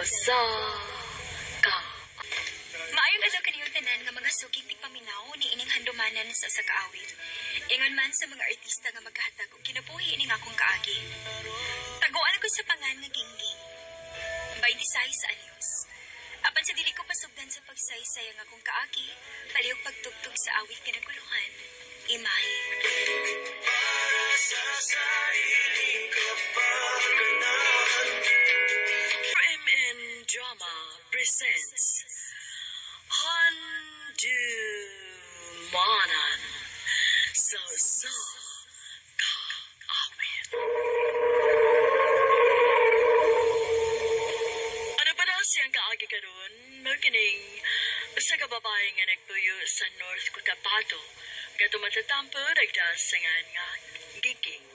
Sa ka. Maayong adlaw kaniyong tanan nga mga suking tigpaminaw ni ining handumanan sa usa ka awit. Ingon man sa mga artista nga magkahatag og kinabuhi ining akong kaagi. Taguan ko sa pangan nga Gingging. 26 anyos. Apan sa dili ko pasugdan sa pagsaysay ang akong kaagi, palihog pagtugtog sa awit nga naguluhan, imahe. MN Drama presents Handumanan sa sa kaawit. Ano pa daw siyang kaagi karon? Mao kining usa ka babae nga nagpuyo sa North Cotabato nga tumatatampo nagdaas sa ngan nga Gingging.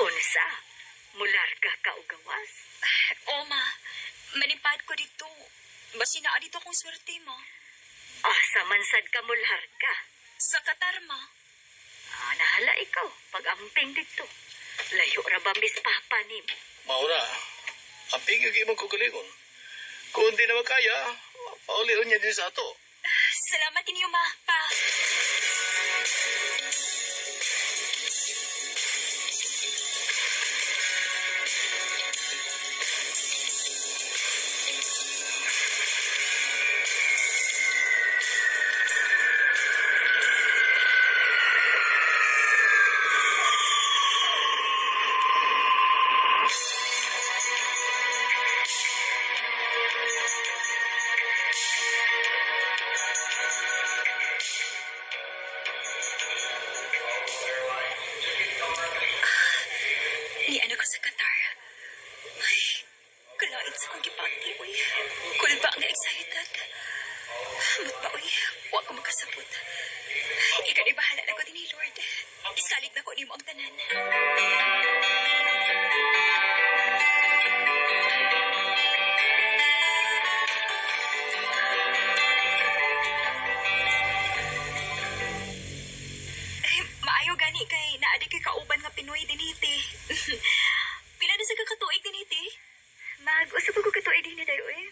Unsa? Mularga ka og gawas? Oma, manipad ko dito. Basi naa dito akong swerte mo. Asa man sad ka mularga? Sa Qatar, ma. Ah, nahala ikaw pag-amping dito. Layo ra ba mis papa nimo? Maura, ang pigil kay imong kukulingon. Kung di na makaya, pauliron niya din sa ato. Salamat ninyo, ma. Pa. Ni ano ko sa Qatar. Ay, kalait sa kong gipati, uy. Kulba nga excited. Hamot ba, uy? Wa ko makasabot. Ikaw ni bahala na ko din ni Lord. Isalig na ko nimo ang tanan. Ay, maayo gani kay naa di kay kauban nga Pinoy diniti. Pila na sa kakatuig diniti? Mag-usa ko katuig dinhi dayo eh.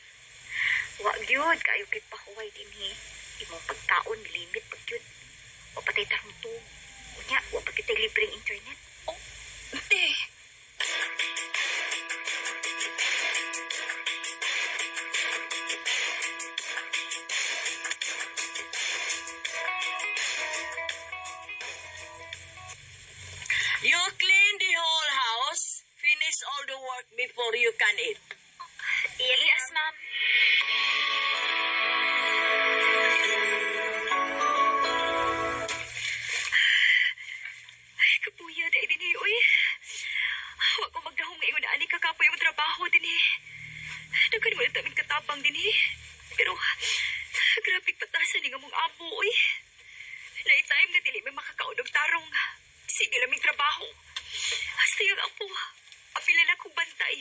Wa gyud kayo kay pahuway dinhi. Imong pagkaon limit pag gyud. Wa patay tarong. Unya, wa pa kitay libreng internet. Oh, te. You clean the whole house, finish all the work before you can eat. Yes, ma'am. Ay, kapuya, dahil din eh, uy. Huwag ko magdahong ngayon ani kakapoy ang trabaho din eh. Daghan mo na taming katapang din eh. Pero, grabe patasan ni nga mong amo, uy. Naitime na dili may makakaon og tarong. Sige laming trabaho. Hasta yung apo. Apila na kong bantay.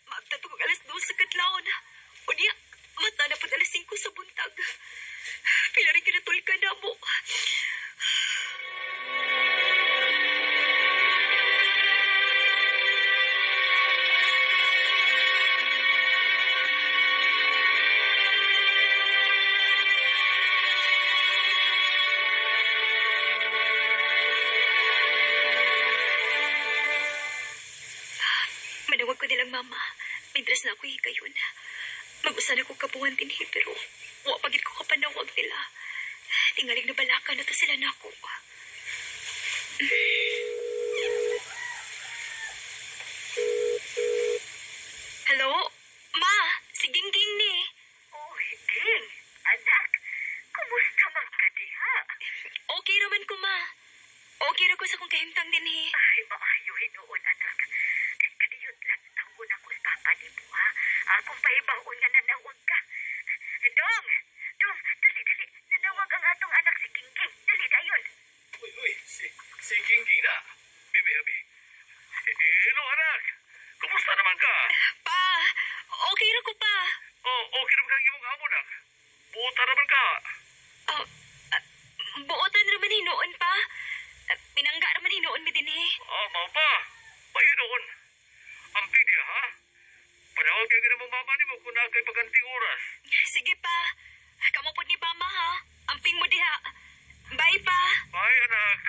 Maabtat ko 2:00 sa kadlawon. Unya, mata na pud 5:00 sa buntag. Pila rin kinatulka na mo. Manawag ko nilang mama. Mientras na ako higayon. Mag-usa na ko kabuhan din eh, pero wa pagid ko kapanawag nila. Tingalig na balaka na to sila nako. Hello? Ma, si Gingging ni. Oh, Ging, anak, kumusta man ka diha? Okay raman ko, ma. Okay ra ko sa kong kahimtang din eh. Ay, maayo hinuon, anak. Kay kadiyot lang tawgon ako sa papa nimo, ha? Akong pahibaon nga nanawag ka. Dong, Dong, dali, dali. Nanawag ang atong anak si Gingging. Dali, dayon. Uy, uy, si, Siga. Bibi, abi. Hello, anak. Kumusta naman ka? Pa, okay ra ko pa. Oh, okay naman kang imong amo, nak. Buta naman ka. Oh, buotan ra man hinuon pa. Pinangga ra man hinuon mi dinhi. Ah, mao pa. Pahinoon. Ang pigya, ha? Panawag kayo na mong mama nimo kung naa kay paganting oras. Sige pa. Kamo pud ni mama ha. Amping mo diha. Bye pa. Bye, anak.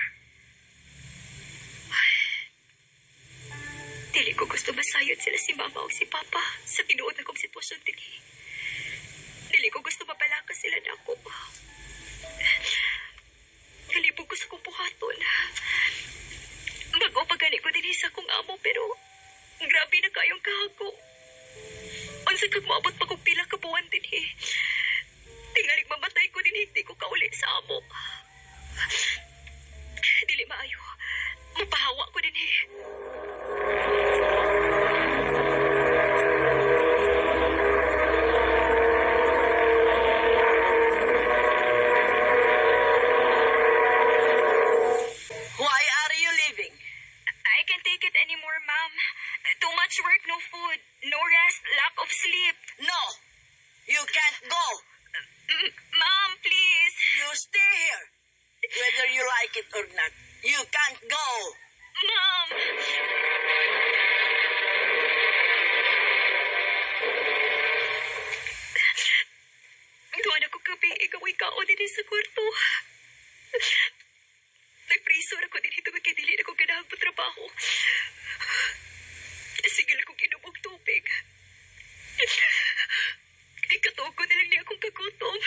Dili ko gusto masayod sila si mama o si papa sa tinuod na kong sitwasyon dinhi. Dili ko gusto mapalaka sila na ako. Kalibog ko sa kong buhaton. Bago pa gani ko dinhi sa akong amo pero grabe na kayong kahago. Unsa kag moabot pa kog pila ka buwan dinhi. Tingalig mamatay ko dinhi, di ko kauli sa amo. Dili maayo. Mapahawa ko dinhi. Why are you leaving? I can't take it anymore, ma'am. Too much work, no food, no rest, lack of sleep. No, you can't go. Ma'am, please. You stay here, whether you like it or not. You can't go. Ma'am. Doon ako gabi, ikaw ay kao din sa kwarto. Nagpriso ako din ito, kay dili na ko ganahang patrabaho. Sige lang kong inom og tubig. Kay katuog ko na lang niya akong kagutom.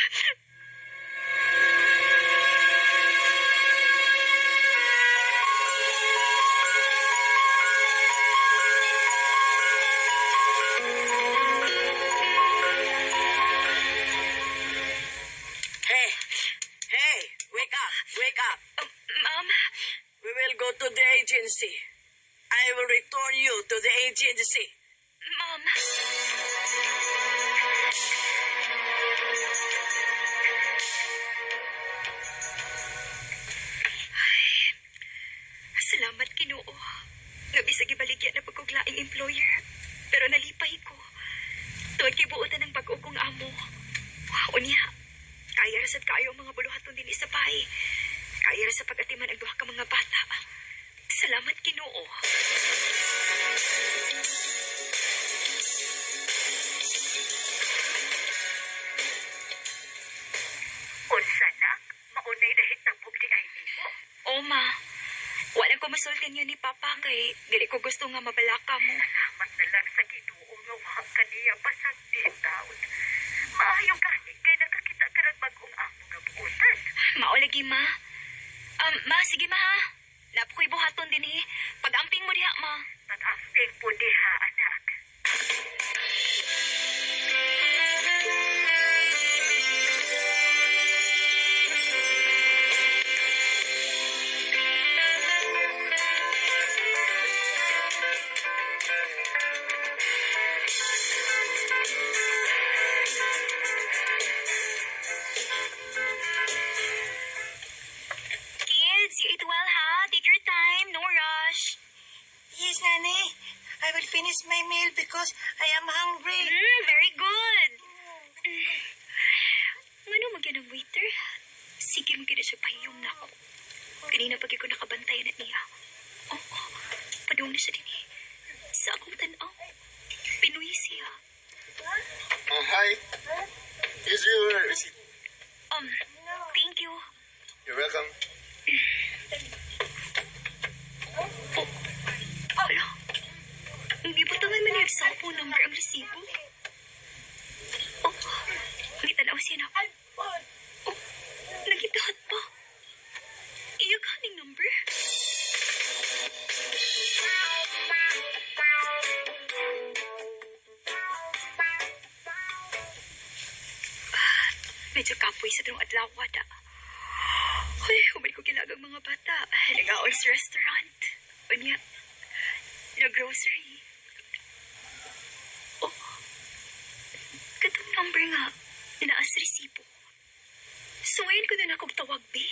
Hey, hey, wake up, wake up. Ma'am, We will go to the agency. I will return you to the agency. Ma'am. Ay, salamat Ginoo. Nga bisag gibaligya na pagkuglaing employer, pero nalipay ko. Tuod kay buotan ng bag-o kong amo. Unya, kaya ra sad kaayo ang mga buluhaton dinhi sa bahay. Kaya ra sa pag-atiman ang duha ka mga bata. Salamat Ginoo. Unsa nak? Maunay nahitabog di ay nimo. Oma, wala ko masulti niyo ni Papa kay dili ko gusto nga mabalaka mo. Salamat na lang sa Ginoo nga wa ka niya pasagdi taon. Maayo gani kay nakakita ka ng bag-ong amo nga buotan. Mao lagi ma. Ma, sige ma ha. Napo ko'y buhaton din eh. Pag-amping mo diha ma. Pag-amping po diha, anak. Kids, you eat well ha. Take your time, no rush. Yes, Nanny. I will finish my meal because I am hungry. Very good. Ngano magyan ang waiter? Sige, magyan siya pahiyom na ako. Kanina pag ko nakabantay na niya. Oh, padung na siya din eh. Sa akong tanaw. Pinoy siya. Hi. Here's your receipt. Thank you. You're welcome. Oh, ala. Hindi po tangan man yung cellphone number ang resibo. Oh, hindi tanaw siya na. Oh, nagitahat pa. Iya kaning number. Ah, medyo kapoy sa drong adlaw da. Ay, humay ko kilagang mga bata. Nag-aon sa restaurant. Unya, nag-grocery. Oh, katong number nga, naas resibo. So, ngayon ko na nakog tawag, be.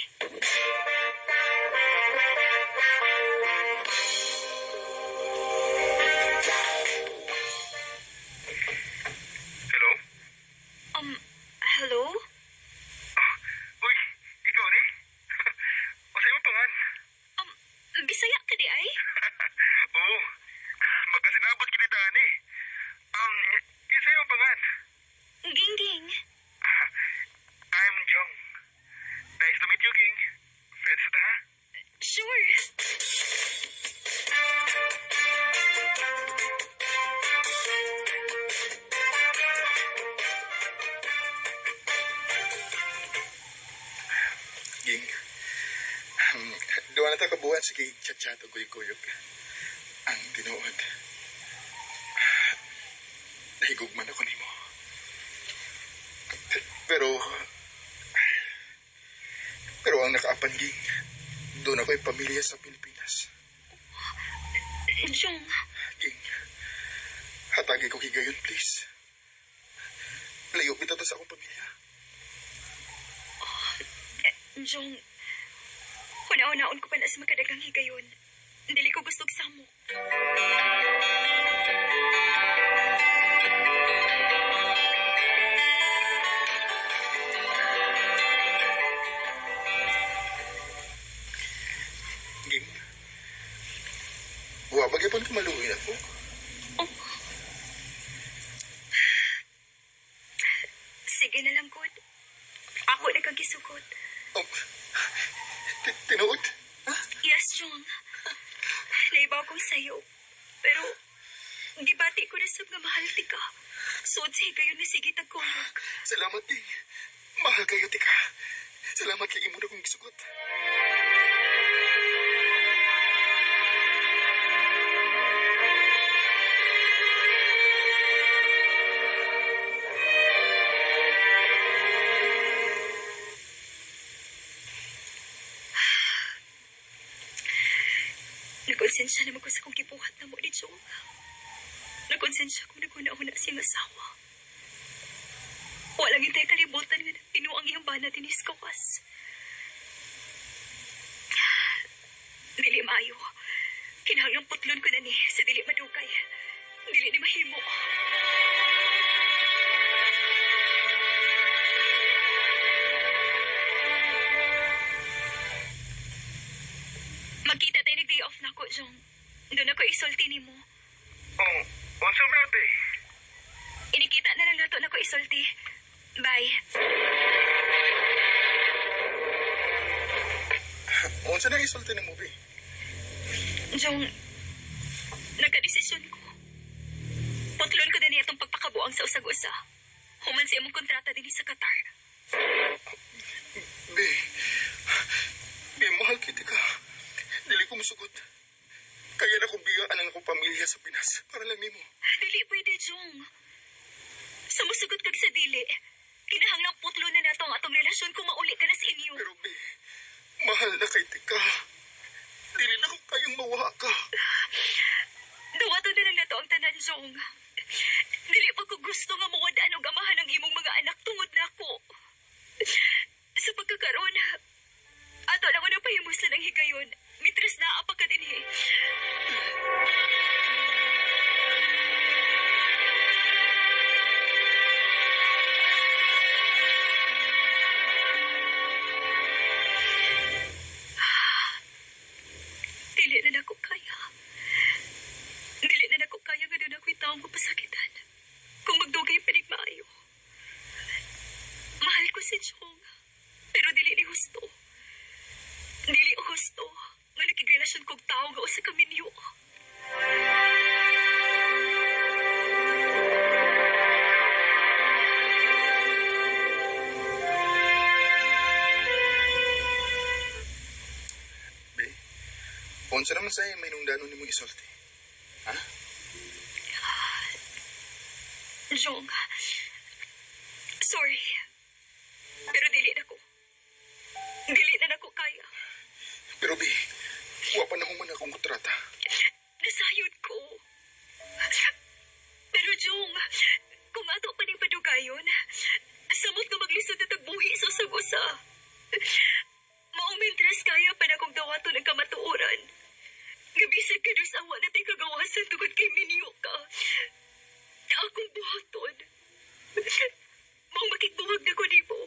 Sure. Ging, duwa na ta kabuhan sa kay chat-chat o kuyog-kuyog. Ang tinuod. Nahigugman ako nimo. Pero, pero ang nakaapan, Ging, doon ako'y pamilya sa Pilipinas. Jong, Ging, hatagi ko higayon, please. Layo bitaw ta sa akong pamilya. Jong, huna-hunaon ko pa na sa makadagang higayon. Dili ko gusto samok. Ging, wa ba gyapon ka maluoy ako? Oh. Sige na lang, God. Ako na kang gisugot. Oh, tinuod? Ha? Yes, Jong. Naibaw kong sayo. Pero, gibati ko na sab nga mahal ti ka. Suod sa higayon nga sige tagkuyog. Salamat, Ging. Mahal kayo, tika. Salamat kay imo na kong gisugot. Nagkonsensya naman ko sa kong gibuhat na mo ni Jong. Nagkonsensya kung naghuna-huna siyang asawa. Walang intay kalibutan nga pinuang iyang bana dinis kawas. Dili maayo. Kinahanglang putlon ko na ni sa dili madugay. Dili ni mahimo. Magkita tayo nag-day off na ako, Jong. Doon ako isulti nimo. Oh, unsa man ate? Inikita na lang nato na ko isulti. Bye. Unsa na isulti nimo, be? Jong, nagka-desisyon ko. Putlon ko na niya itong pagpakabuang sa usag-usa. Human sa imong kontrata din sa Qatar. Be, be, mahal kita ka. Dili ko musugot. Kaya na kong biyaan ang akong pamilya sa Pinas. Para lang nimo. Dili pwede, Jong. Sumusugot kag sa dili. Kinahanglang putlo na nato ang atong relasyon kung mauli ka na sa inyo. Pero be, mahal na kay tika. Dili na ko kayong mawa ka. Duwato na lang nato ang tanan, Jong. Dili pa ko gusto nga mawadaan og amahan ang imong mga anak tungod nako. Sa pagkakaroon, ato lang ko na pahimuslan ang higayon. Mitres na apa ka dinhi. Dili na nako kaya. Dili na nako kaya nga doon ako'y taong mapasakitan. Kung magdugay pa maayo. Mahal ko si Chong. Pero dili ni husto. Dili husto. Nga nakigrelasyon kog tao nga usa ka minyo. Be, unsa naman sa'yo may nungdanon nimong isulti? Ha? Jong, sorry. Pero dili na ko. Dili na nako kaya. Pero be, wa pa na human akong kontrata. Nasayod ko. Pero Jong, kung ato pa ning padugayon, samot nga maglisod na tagbuhi sa usag-usa. Maong mintres kaya pa na kong dawaton ang kamatuoran. Gabisag ka sa awa na kagawasan tungod kay minyo ka. Akong buhaton. Maong makigbuhag na ko nimo.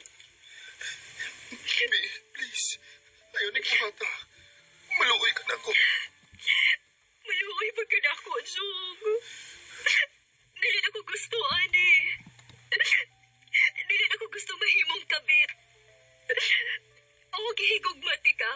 Be, please. Ayaw ni buhata. Maluoy ka na ako. Maluoy ba ka na ako, Jong? Dili na ko gusto, ani. Dili na ko gusto mahimong kabit. Ako gihigugmati ka.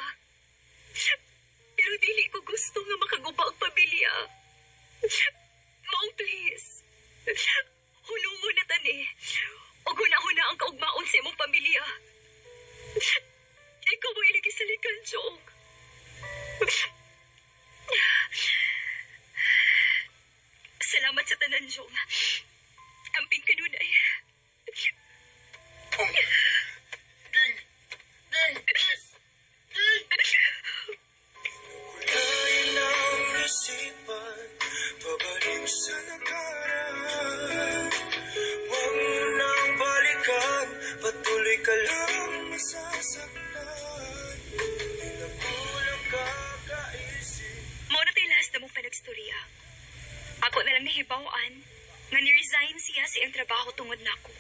niya sa iyang trabaho tungod nako.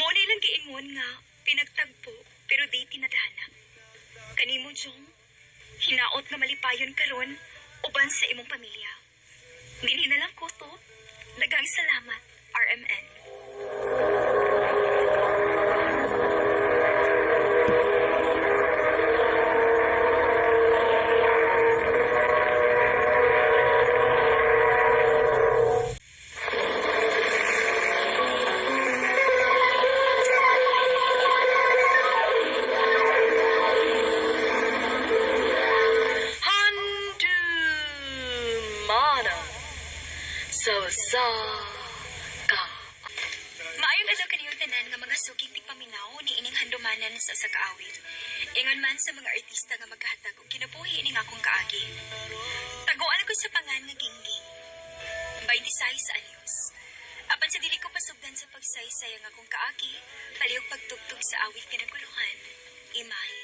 Mao na ilang giingon nga pinagtagpo pero di tinadhana. Kanimo, Jong, hinaot nga malipayon karon uban sa imong pamilya. Dinhi na lang ko to. Daghang salamat, RMN. Handumana sa usa ka Maayong adlaw kaniyong tanan nga mga suking tigpaminaw ni ining handumanan sa usa ka awit. Ingon man sa mga artista nga magkahatag og kinabuhi ining akong kaagi. Taguan ko sa pangan nga Gingging. 26 anyos. Apan sa dili ko pasugdan sa pagsaysay ang akong kaagi, palihog pagtugtog sa awit nga naguluhan, imahe.